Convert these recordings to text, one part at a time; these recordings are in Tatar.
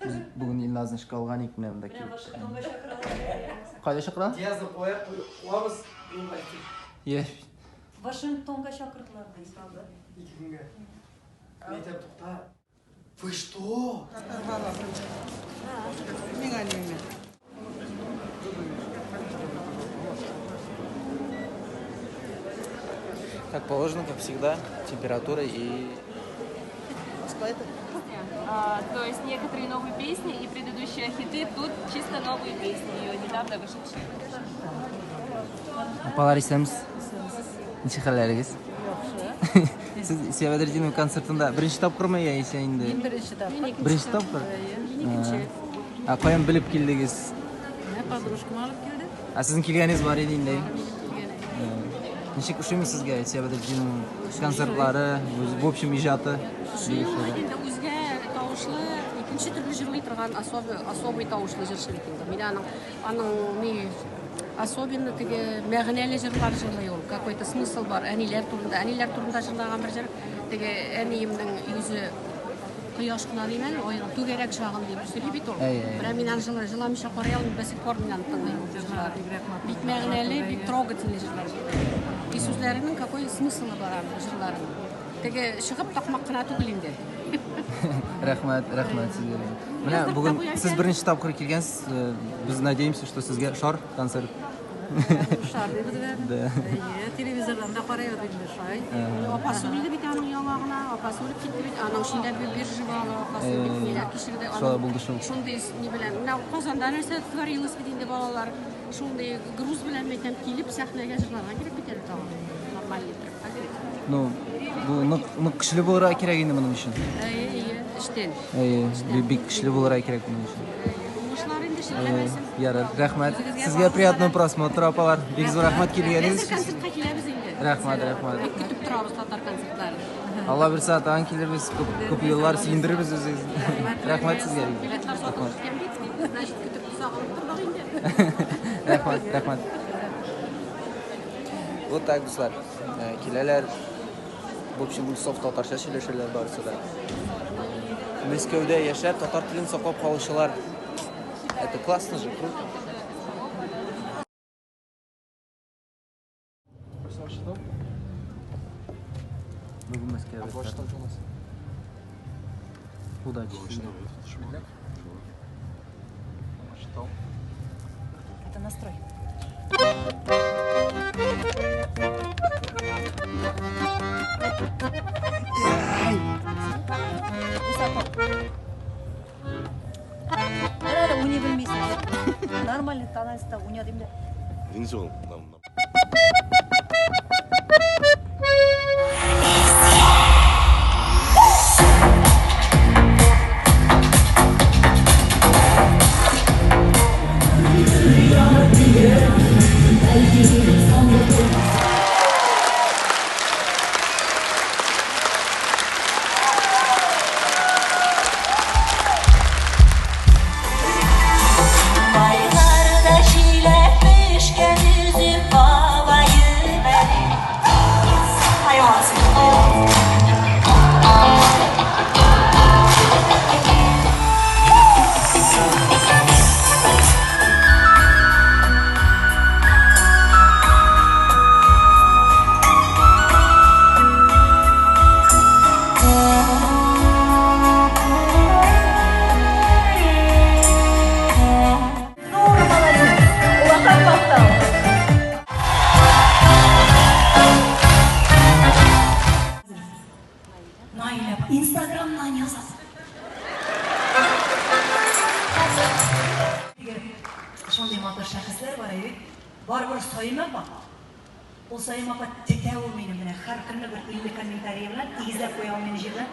Без бүген Илназны эшкә алган идек, менә монда килеп. Вашингтонга чакыралар. Кайда чакыра? Диязны куя, куабыз, юлга китик. Е. Вашингтонга чакырдылар ди. Ике көнгә. Мин әйтәм, тукта. Вы что? Как положено, как всегда, температура и... То есть некоторые новые песни и предыдущие хиты, тут чисто новые песни, ее недавно вышедшие. Апалар, исәнмесез. Ничек хәлләрегез? Сез Исә Бәдретдинова концертында беренче тапкырмы яисә инде? Беренче тапкыр. Беренче тапкыр? Икенче. Ә каян белеп килдегез? Менә подружкам алып килде. Ә сезнең килгәнегез бар иде инде. Ничек ошыймы сезгә Исә Бәдретдинованың концертлары, в общем, иҗаты? Инде үзгә тавышлы, икенче төрле җырлый торган особый, особый тавышлы җырчы бит инде. Мин аның ни особенно теге мәгънәле җырлар җырлый ул. Какой-то смысл бар. Әниләр турында, әниләр турында җырлаган бер җыр. Теге әниемнең йөзе кояш кына димән, айның түгәрәк чагын дип сөйли бит ул. Әй, әй. Менә мин аны җыла, җыламыйча карый алмыйм, до сих пор мин аны тыңлыйм ул җырларын. Бик мәгънәле, бик трогательный җырлар җырлый. И сүзләренең какой смыслы бар аның җырларының. Теге чыгып такмак кына түгел инде. Рәхмәт, рәхмәт сезгә. Менә бүген сез беренче тапкыр килгәнсез, без надеемся, что сезгә шар концерт. Шар дибез. Да. Әйе, телевизордан да карыйбыз инде шулай. Апасы үлде бит аның яңа гына, апасы үлеп китте бит, аның өчен дә переживала, апасы бит ниләр кичерде. Шулай булды шул. Шундый ни белән. Менә Казанда нәрсә творилось бит инде балалар. Шундый груз белән әйтәм, килеп сәхнәгә җырларга кирәк бит әле тагын. Нормаль итеп. Ну, бу нык нык көчле булырга кирәк инде моның өчен. Әйе, әйе, эштән. Әйе, бик көчле булырга кирәк моның өчен. Уңышлар инде чирләмәсен. Ярар, рәхмәт. Сезгә приятного просмотра, апалар. Бик зур рәхмәт килгәнегез Хәзер өчен. концертка киләбез инде. Рәхмәт, рәхмәт. Бик көтеп торабыз татар концертларын. Алла бирсә, тагын килербез, күп, күп еллар сөендерербез үзегезне. Рәхмәт сезгә. Билетлар сатылып беткән бит, значит, көтеп сагынып тордык инде. Рәхмәт, рәхмәт. Вот так, дуслар. Киләләр. В общем, саф татарча сөйләшәләр барысы да. Мәскәүдә яшәп, татар телен саклап калучылар. Это классно же, круто. Бүген Мәскәүдә. Удачи. Это настрой. Высоко. Әле уйный белмисең. Нормальный тональностьта уйна дим дә. Извините, он нам Байларда җиләк пешкән üzüm бабаем әле. Хайван. Ну, молодец. Улахан мактау. Наилә апа, Инстаграмнан язасың. Шундый матур шәхесләр бар бит. Барыбер Саимә апа. Ул Саимә апа тетә ул мине менә һәр көнне бер 50 комментарий белән тигезләп куя ул мине җирдән.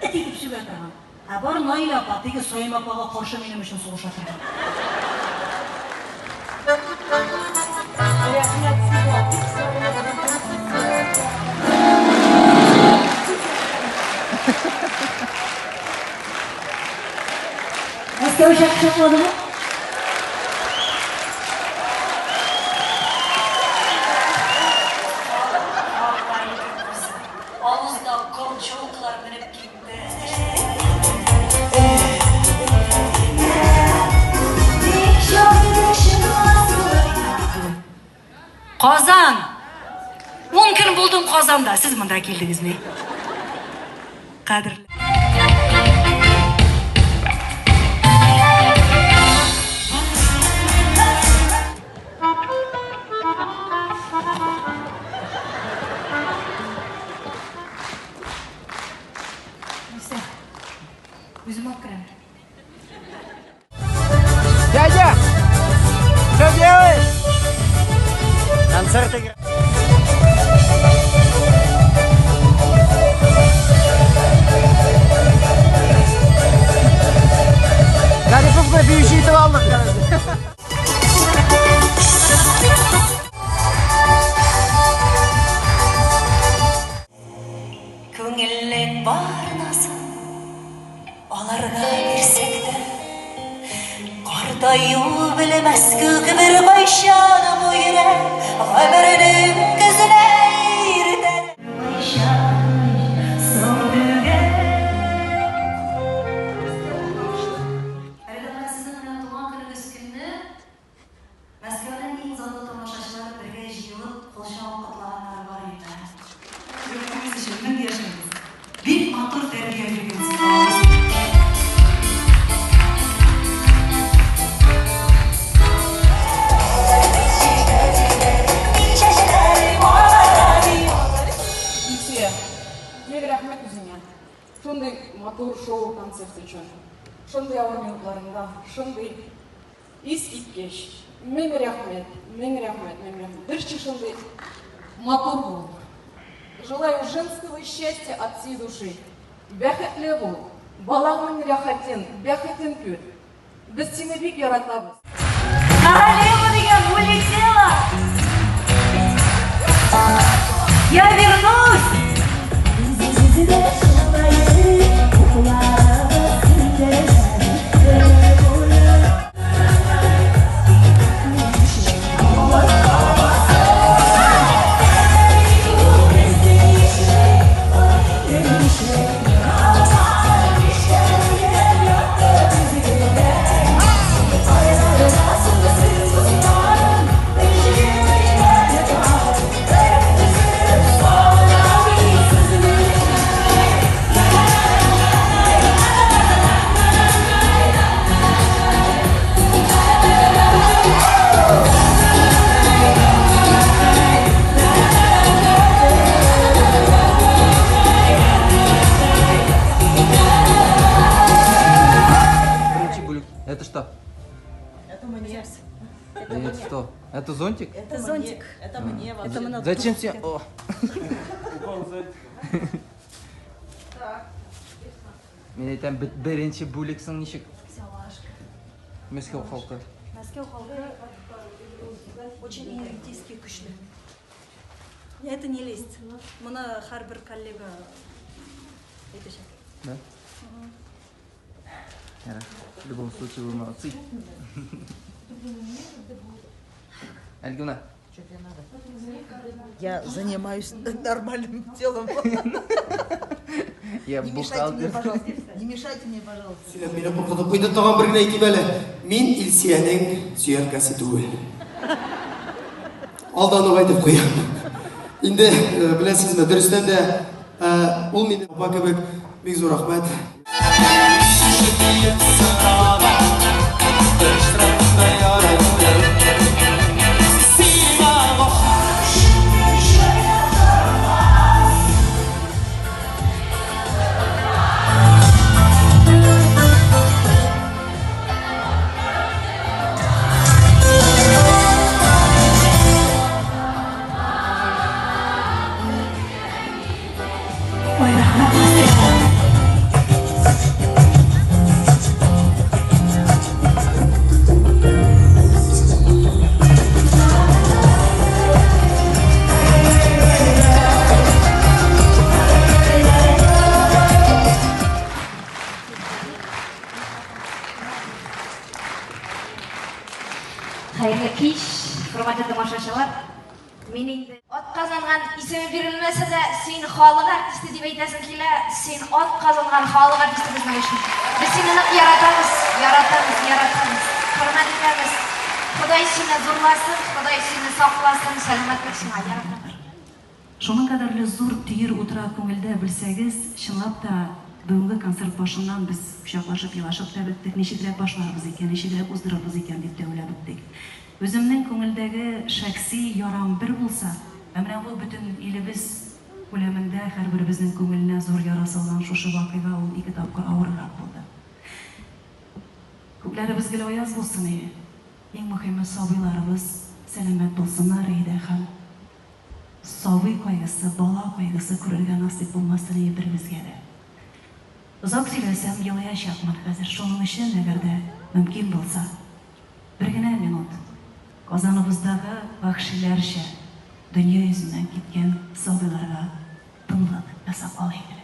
Эт итеп сүгә торган. Ә бар Наилә апа теге Саимә апага каршы минем өчен сугыша торган. Рәхмәт сезгә. Бик сагынып Мәскәү чакладымы? Авызда каучуклар менеп китте. Казанда, сез монда килдегезме? Кадерле. Нәрсә? Үзем алып керәм. Дядя! Что делаешь? Концерт играешь. Гариповны биюче итеп алдык. Күңелнең бар назын аларга бирсәк тә, Картаю белмәс күк беркайчан бу йөрәк гомеренең көзенә иртә. Кайчан соң түгел. Әлеге менә сезнең менә туган көнегез көнне Мәскәүнең иң затлы тамашачылары бергә җыелып, кул чабып котлаганнары бар иде. Йөрәгегез өчен мең яшәгез. Бик матур тәрбия биргәнсез балагызга. Илсөя, мең рәхмәт үзеңә. Шундый матур шоу-концерт өчен. Шундый авыр минутларыңда, шундый Искиткеч! Мең рәхмәт, мең рәхмәт, мең рәхмәт. Берчә шундый матур бул. Желаю женского счастья от всей души. Бәхетле бул, балаңның рәхәтен, бәхетен күр. Без сине бик яратабыз. Королева дигән улетела. Я вернусь! Беренче бүлек. Это что? Это мне. Это что? Это зонтик? Это зонтик. Это мне вообще. Это мы на Зачем все? О. Мин әйтәм, беренче бүлек соң ничек? Мәскәү халкы. Мәскәү халкы очень энергетически көчле. Это не лесть. Моны һәрбер коллега әйтәчәк. Да? Ярар. В любом случае вы молодцы. Альгуна. Что тебе надо? Я занимаюсь нормальным делом. Я Не мешайте мне, бухгалтер. пожалуйста. Не мешайте мне, пожалуйста. Сөйләп мине куркытып куйды, тагын бер генә әйтим әле. Мин Илсиянең сөяркәсе түгел. Алдан ук әйтеп куям. Инде беләсезме, дөрестән дә ул мине апа кебек бик зур рәхмәт. Ой, рәхмәт, Мәскәү. Хәерле кич, хөрмәтле тамашачылар. Мин инде атказанган исеме бирелмәсә дә, син халык артисты дип әйтәсем килә. Син атказанган халык артисты безнең өчен. Без сине нык яратабыз, яратабыз, яратабыз. Хөрмәт итәбез. Ходай сине зурласын, Ходай сине сакласын, сәламәтлек сиңа, яратабыз. Шуның кадәрле зур төер утыра күңелдә, белсәгез, чынлап та, бүгенге концерт башыннан без кочаклашып елашып та беттек, ничегрәк башларбыз икән, ничегрәк уздырырбыз икән дип тә уйлап беттек. Үземнең күңелдәге шәхси ярам бер булса, ә менә бу бөтен илебез күләмендә һәрберебезнең күңеленә зур яра салган шушы вакыйга ул ике тапкыр авыррак булды. Күкләребез гел аяз булсын иде. Иң мөһиме сабыйларыбыз сәламәт булсыннар иде һәм Сабый кайгысы, бала кайгысы күрергә насыйп булмасын ие беребезгә дә. Озак сөйләсәм, елаячакмын хәзер, шуның өчен, әгәр дә мөмкин булса, бер генә минут Казаныбыздагы вәхшиләрчә дөнья йөзеннән киткән сабыйларга тынлык ясап алыйк әле.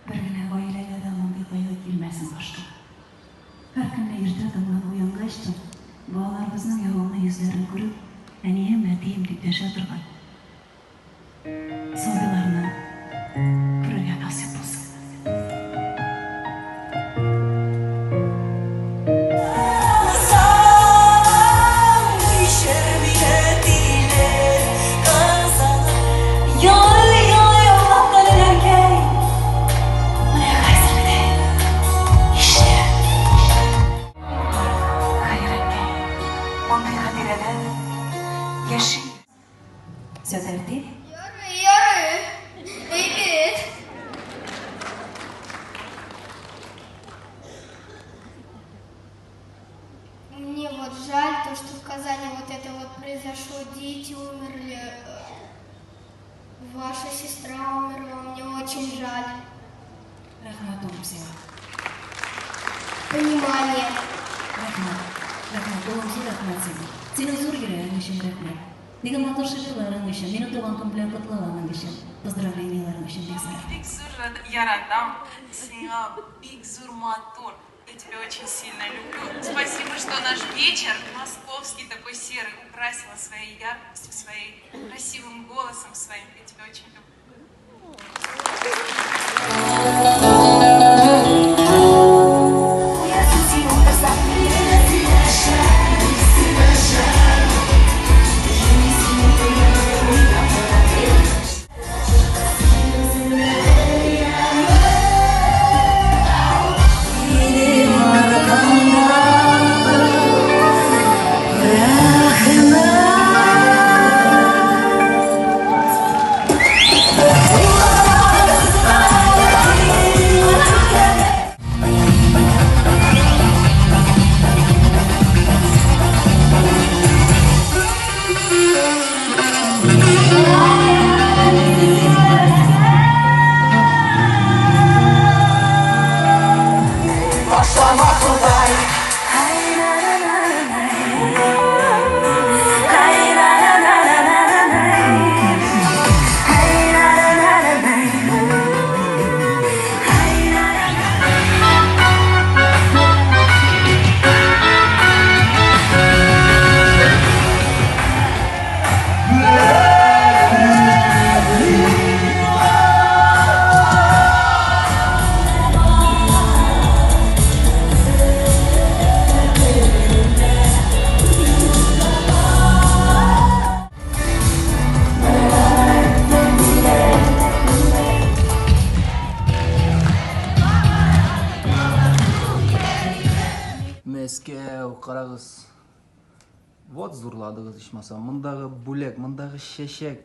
Бер генә гаиләгә дә мондый кайгы килмәсен башка. Һәр көнне иртә таңнан уянгач та, балаларыбызның ягымлы йөзләрен күреп, әнием, әтием дип дәшә торган сабыйларны күрергә насыйп булсын. Все тәртип? Ярый, ярый. Әйбәт. Мне вот жаль то, что в Казани вот это вот произошло, дети умерли, ваша сестра умерла, мне очень жаль. Рәхмәт, улым, сиңа. Понимание. Рәхмәт. Рәхмәт, улым, зур рәхмәт сиңа. Синең зур йөрәгең өчен рәхмәт. Минем матур шигырьләрең өчен, мине туган көн белән котлаганың өчен, поздравлениеләрең өчен бик зур рәхмәт. Бик зур яратам, сиңа бик зур матур, я тебя очень сильно люблю. Спасибо, что наш вечер московский такой серый украсила своей яркостью, своей красивым голосом своим. Я тебя очень люблю. Башлама Ходай. Мәскәү, карагыз. Вот зурладыгыз ичмасам. Мондагы бүләк, мондагы чәчәк.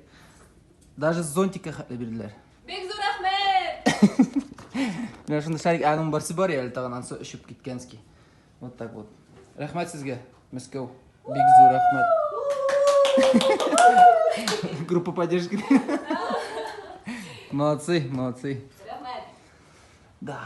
Даже зонтикка хәтле бирделәр. Бик зур рәхмәт! Менә шунда шарик аның берсе бар әле тагын ансы очып киткәнский. Вот так вот. Рәхмәт сезгә, Мәскәү. Бик зур рәхмәт. Группа поддержки. Молодцы, молодцы. Рәхмәт. Да.